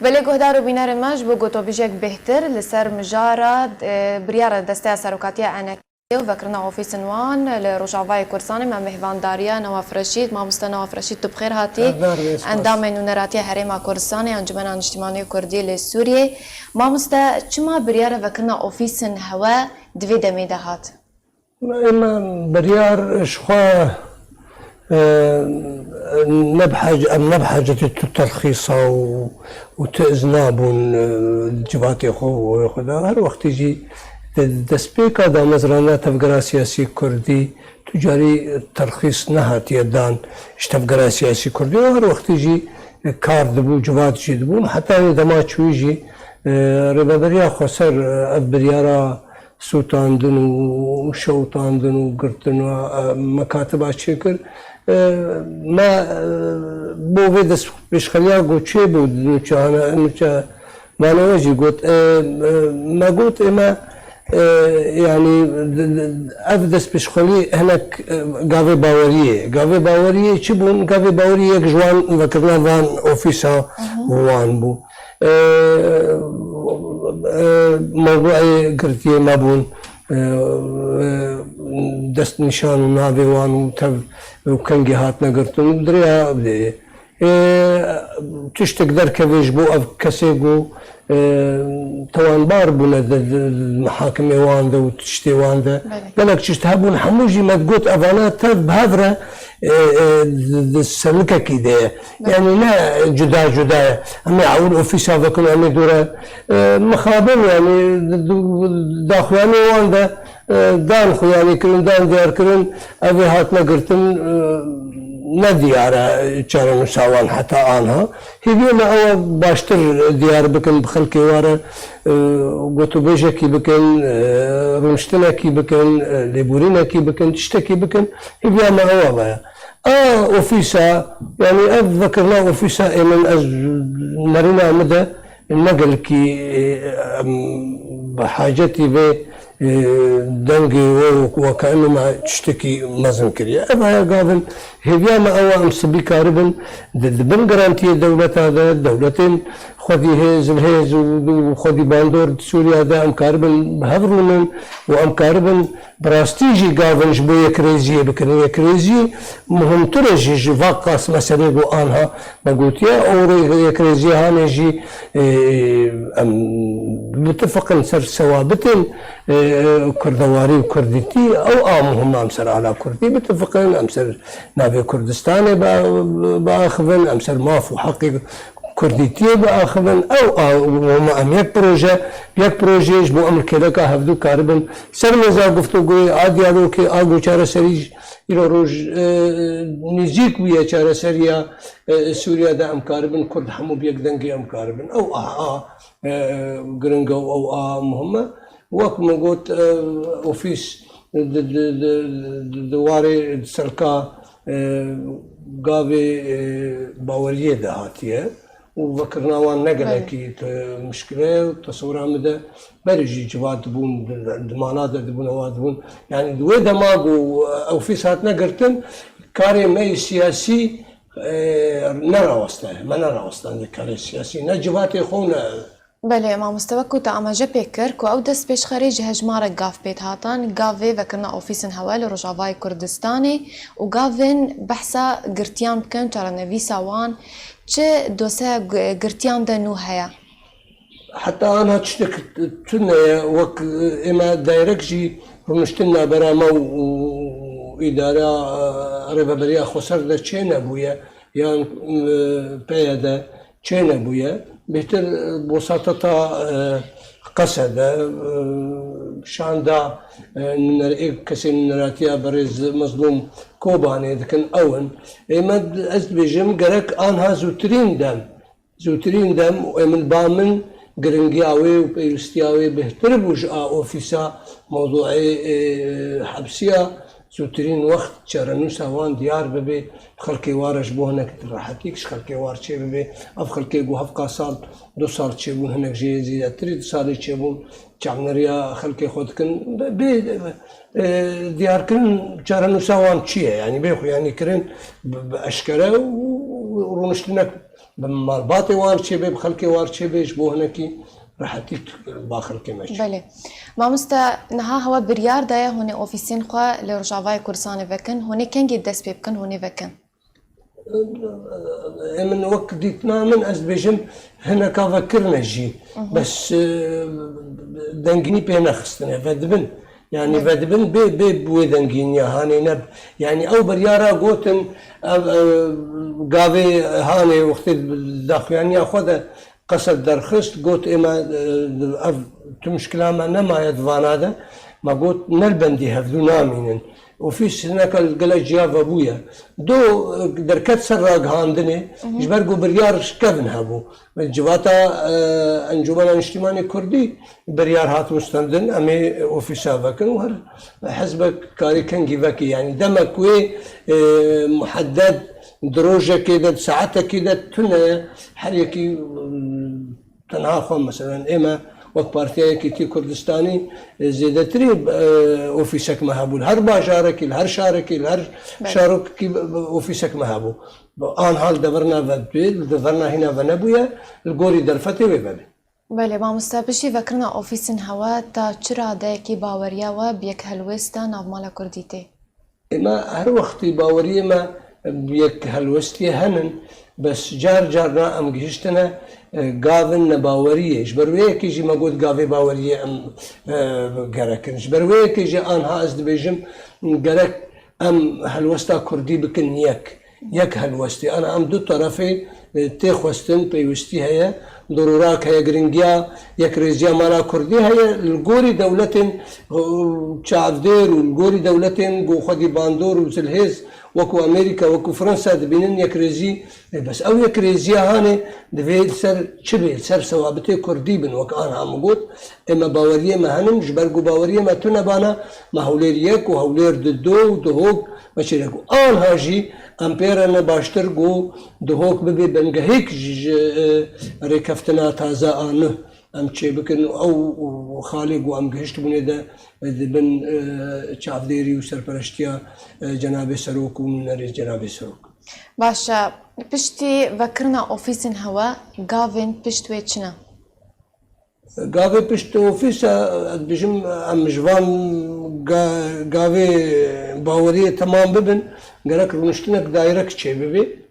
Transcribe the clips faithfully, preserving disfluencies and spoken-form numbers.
Belê guhdar û bînerên me, ji bo gotobîjek bêhtir li ser mijara, e, biryara Desteya Serokatiya E N K'ê û vekirina ofîsên wan li Rojavayê Kurdistanê, me mêhvandariya Newaf Reşîd. Mamoste Newaf Reşîd, tu bi xêr hatî. Hevdar be, spas. Endamê Nûneratiya Herêma Kurdistanê, Encumena Niştimanî Kurdî li Sûriyê. Mamoste, çima biryara vekirina ofîsên hewe di vê demê de hat? Ema biryar ji xwe, e, ne bi hac-, em ne bi hacetê tu terxîsa û, û tu izna bûn, e, civatê xwe û wê xwe de. Her wextî jî di destpêka damezrana tevgera siyasî kurdî tu carî terxîs nehatiye dan ji tevgera siyasî kurdî û her wextî jî kar dibû, civat jî dibûn. Heta wê dema çûyî jî, e, Rêveberiya Xweser, e, ev biryara sûtandin û şewtandin û girtin û, e, mekatiba çêkir. E, me, e, bo vê destpêşxeriya ku çêbû, nûçe, nûçe manewe jî got, e, e, me got, ê me, e, yanî, d-, d-, ev destpêşxerî hinek, e, gavê baweriyê. Gavê baweriyê çi bûn? Gavê baweriyê yek ji wan vekirina van ofîsa wan bû. E, e, mewduê girtiyê me bûn, e, e, destnîşan û navê wan û tev û kengê hatine girtin û bi rêya vê, e, tiştek derkeve ji bo ev kesê ku, e, tawanbar bûne di, di, di mihakimê wan de û tiştê wan de. Belê. Gelek tişt hebûn, hemû jî me digot, evana tev bi hev re, e, e, di, di senikekî de ye. Belê. Yanî ne cuda cuda ye. Em ê ewil ofîsa vekin, em ê dû re, e, mixabin, yanî di, di, daxuyanê wan de, e, dan xuyanî kirin, dan diyar kirin, ev ê hatine girtin, e, ne diyar e çarenûsa wan heta anha. Hêviyê me ew e baştir diyar bikin bi xelkê wa re, e, gotûbêjekî bikin, e, rûniştinekî bikin, e, lêborînekî bikin, tiştekî bikin, hêviya me ew e. A ofîsa, yanî ev vekirina ofîsa ê min ez nerîna min de ne gelekî, e, em, bi hacetî vê, e, dengê we û weke eno me tiştekî mezin kiriye. Ev heye gavin hêviya me ew e em sibî karibin di, di bin garantiyê dewleta de, dewletên xwedî hêz, hêz û, û xwedî bandor di Sûriya de em karibin bi hev rûnin û em karibin bi rastî jî gavin ji bo yekrêziyê bikin. Yekrêzî muhimtir e jî ji va qas meselê ku anha me gotiye. Ew rê yekrêziyê hanê jî, e, em bitifiqin ser sewabitên, e, kurdewarî û kurdîtî. Ew a muhim e, em ser ala kurdî bitifiqin, em ser navê Kurdistanê bi-, biaxivin, em ser maf û heqê kurdîtiyê biaxivin. Ew a, hema em yek proje, yek projeyê ji bo em li kêleka hevdû karibin ser mêza guftûgoyê, a diyalogê, a goçareserî îro roj, e, nêzîk bûye çareseriya, e, Sûriya de em karibin, Kurd hemû bi yek dengê em karibin. Ew a, a, e, giring e û ew a muhim e. Wek min got, e, ofîs di, di, di, di, di warê di serka, e, gavê, e, baweriyê de hatiye û vekirina wan ne Belê. gelekî te-, mişkile ye û tesewira min de berê jî civat dibûn, di, di mala de dibûn, ewa dibûn. Yanî di wê dema ku, e, ofîs hatine girtin, karê me yê siyasî, e, nerawestine, me nerawestine karê siyasî, ne civatê xwe ne Belê, mamoste, wek ku te amaje pê kir ku ew destpêşxerî ji hejmarek gav pê dihatan, gavê vekirina ofîsên hewe li Rojavayê Kurdistanê û gavên behsa girtiyan bikin, çarenivîsa wan, çi doseya gu-, girtiyan de nû heye? Heta anha tiştek tune ye, wek, e, ême dayrek jî rûniştin navbera me û, û îdara, e, rêveberiya xweser de çênebûye, yan, e, P Y D çênebûye. Bêhtir, e, bosateta, e, Qesede, e, şanda, e, nûner-, ê kesên nûneratiya berêz Mezlûm Kobanê dikin ew in. Ê me, ez dibêjim, gerek anha zûtirîn dem, zûtirîn dem û ê min ba min giringiya wê û pêwîstiya wê bêhtir bû ji a ofîsa mewdûê, e, hepsiya. Zûtirîn wext çarenûsa wan diyar bibe, xelkê wa re ji bo hinek rehetîk ji xelkê wa re çê bibe. Ev xelkê ku hevqa sal, du sal çêbûn, hinek jê zêdetirî du salê çêbûn, çavneriya xelkê xwe dikin. Bê, bê, e, diyarkirin çarenûsa wan çi ye? Yanî bê xuyanîkirin bi, bi eşkere û rûniştinek Bi malbatê wan çêbe, bi xelkê wan çêbe, ji bo hinekî rehetî ba xelkê me çê. Belê. Mamoste, niha hewe biryar daye hûn ê ofîsên xwe li Rojavayê Kurdistanê vekin. Hûn ê kengî dest pê bikin, hûn ê vekin? Ê min wek dîtina min, ez dibêjim hineka vekirine jî. Bes, e, dengînî pê nexistine, vedibin. Yanî Belê. vedibin bê, bê bi wê dengîniya hanê ne. Yanî ew biryara gotin, ev, e, gavê hanê wextê daxuyaniya xwe de qesed derxist, got, ê me, e, ev tu muşkila me nemaye di vana de. Me got, ne li bendî hevdû namînin. Ofîs hineka li gele ciya vebûye. Do, e, derket ser ragihandinê, ji ber ku biryar ji kevin hebû. Civata, e, Encûmena Niştimanê Kurdî biryar hat wistandin, em ê ofîsa vekin û her hizbek karê kengî vekê. Yanî demek wê, e, muhedded di rojekê de, di saetekê de tune ye. Her yekî, e, tenha xwe, meselen, ême wek Partiya Yekîtî Kurdistanî, e, zêdetirî, e, ofîsek me hebû. Li her bajarekî, li her şarekî, li her Belê. şarokekî, e, ofîsek me hebû. Anha li deverna ve dê, li deverna hîna ve nebûye, li gorî derfetê wê vebe. Belê, mamoste, piştî vekirina ofîsên hewe, ta çi radeyekî baweriya we bi yekhelwêsta navmala Kurdî tê? Ê me her wextî baweriyê me bi yekhelwestiyê henin, bes car carna em gihiştine, e, gavin nebaweriyê. Ji ber wê yekê jî me got gavê baweriyê em, e, gerek in. Ji ber wê yekê jî anha ez dibêjim gerek em helwesta Kurdî bikin yek. Yek helwestî. Ana em du terefê, e, tê xwestin, pêwîstî heye, dorûrak heye, giringiya yekrêziya mala Kurdî heye, li gorî dewletên, e, çavdêr û li gorî dewletên ku xwedî bandor û zilhêz wekû Amerîka, wekû Fransa dibînin yekrêzî, e, bes ew yekrêziya hanê divê li ser çi bê, li ser sewabitê Kurdî bin, wek anha min got, ê me baweriyê me henin, ji ber ku baweriyê me tune bana, me Hewlêr yek û Hewlêr di do û Duhok, me çêlek û anha jî em pê re ne baştir ku Duhok bibe bingehêk ji, ji, e, rêkeftina taze a nuh em çêbikin û ew xalê ku em gihiştibûnê de, e, di bin, e, çavdêrî û serpereştiya, e, cenabê serok û nûnerê cenabê serok. Baş e, piştî vekirina ofîsên hewe gavên pişt wê çi ne? Gavê pişt ofîsa, ez dibêjim, em ji van ga-, gavê baweriyê temam bibin, gerek rûniştinek direct çêbibe.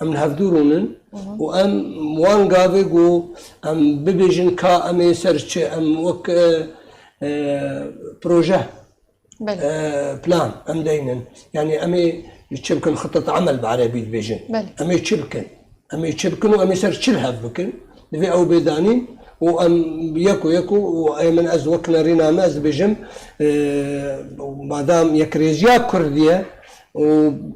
Em li hevdû rûnin û em wan gavê ku em bibêjin ka em ê ser çi, em wek, e, e, proje Belê. e, plan em deynin. Yanî em ê çi bikin, xitet emel bi erebî dibêjin. Belê. Em ê çi bikin? Em ê çi bikin û em ê ser çi li hev bikin? Divê ew bê danîn û em yek û yek û, û ê min ez wek nerîna me ez dibêjim, e, madam yekrêziya Kurdî ye û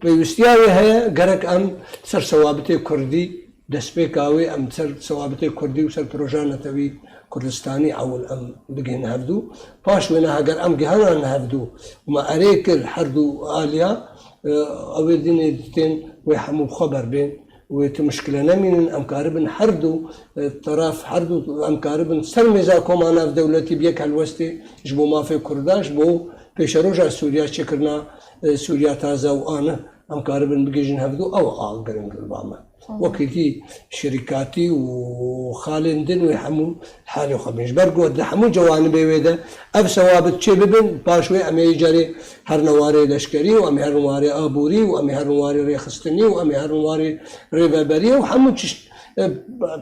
pêwîstiya wê heye, gerek em ser sewabitê Kurdî, destpêka wê em ser sewabitê Kurdî û ser projeya netewî Kurdistanî ewil em bigihîne hevdû. Paş wêne heger em gihana hevdû û me erê kir her du aliya, e, ew ê dînê dîtên wê hemû xwe ber bên, wê tu muşkile nemînin, em karibin her du, e, teraf, her du em karibin ser mêza koma navdewletî bi yek helwestê ji bo mafê Kurda, ji bo pêşeroja Sûriya, çêkirina, e, Sûriya taze û anî em karibin bigihîjin hevdû, ew a giring li ba me. Wekî dî şirîkatî û xalên din wê hemû halê xwe bên. Ji ber ku di hemû cewanibê wê de ev sewabit çê bibin, paş wê em ê carê herin warê leşkerî û em ê herin warê aborî û em ê herin warê rêxistinî û em ê herin warê rêveberiyê û hemû tişt, e,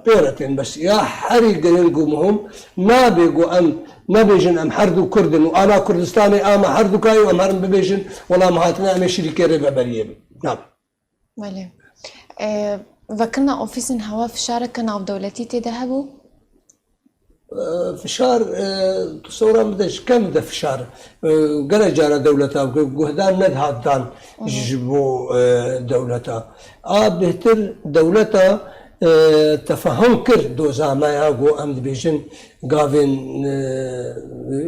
pê re tên. Bes ya herî giring û muhim nabe ku em nebêjin em her du Kurd in û ana Kurdistanê a me her du kayî û em herin bibêjin, wela em hatine em ê şirîkê rêveberiyê bin. Nabe. Belê. E, vekirina ofîsên hewe fişareke navdewletî tê de hebû? E, fişar, e, tu sewra min de ji kem de fişar, e, gelek cara dewleta bike, guhdar nedihat dan ji bo, e, dewleta. A bêhtir dewleta, e, tefehum kir doza me ya ku em dibêjin gavên, e,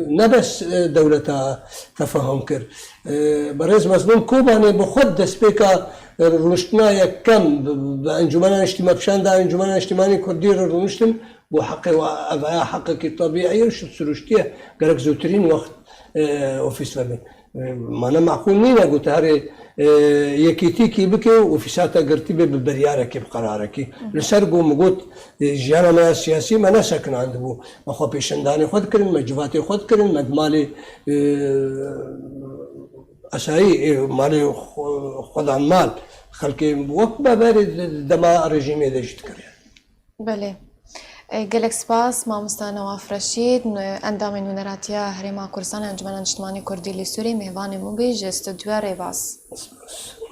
ne bes, e, dewleta tefehum kir. E, berêz Mezlûm Kobanê bi xwe destpêka rûniştina yekem bi, bi Encûmena Niştîma-, pişanda Encûmena Niştimanî Kurdî re rûniştin, bo heqê we, ev heya heqekî tebîî ye û sirûştî ye. Gerek zûtirîn wext, e, ofîs vebe. E, mane meqûl nîne ku tu herê, e, yekîtîkî bike û fîsata girtî be bi biryarekî, bi qerarekî. Li ser ku min got, e, jiyana me ya siyasî me nesekinandibû. Me xwe pêşendanê xwe dikirin, me civatê xwe dikirin, me di malê, e, esayî, e, malê xwe, xwedan mal. Xelkê wek me berê di dema rejîmê de jî dikiriye. Belê. E, gelek spas, mamosta Newaf Reşîd, nu-, endamê Nûneratiya Herêma Kurdistanê Encumena Niştimanî Kurdî li Sûriyê, mêvanê min bû ji Stûdyoya Rêbaz. Spas.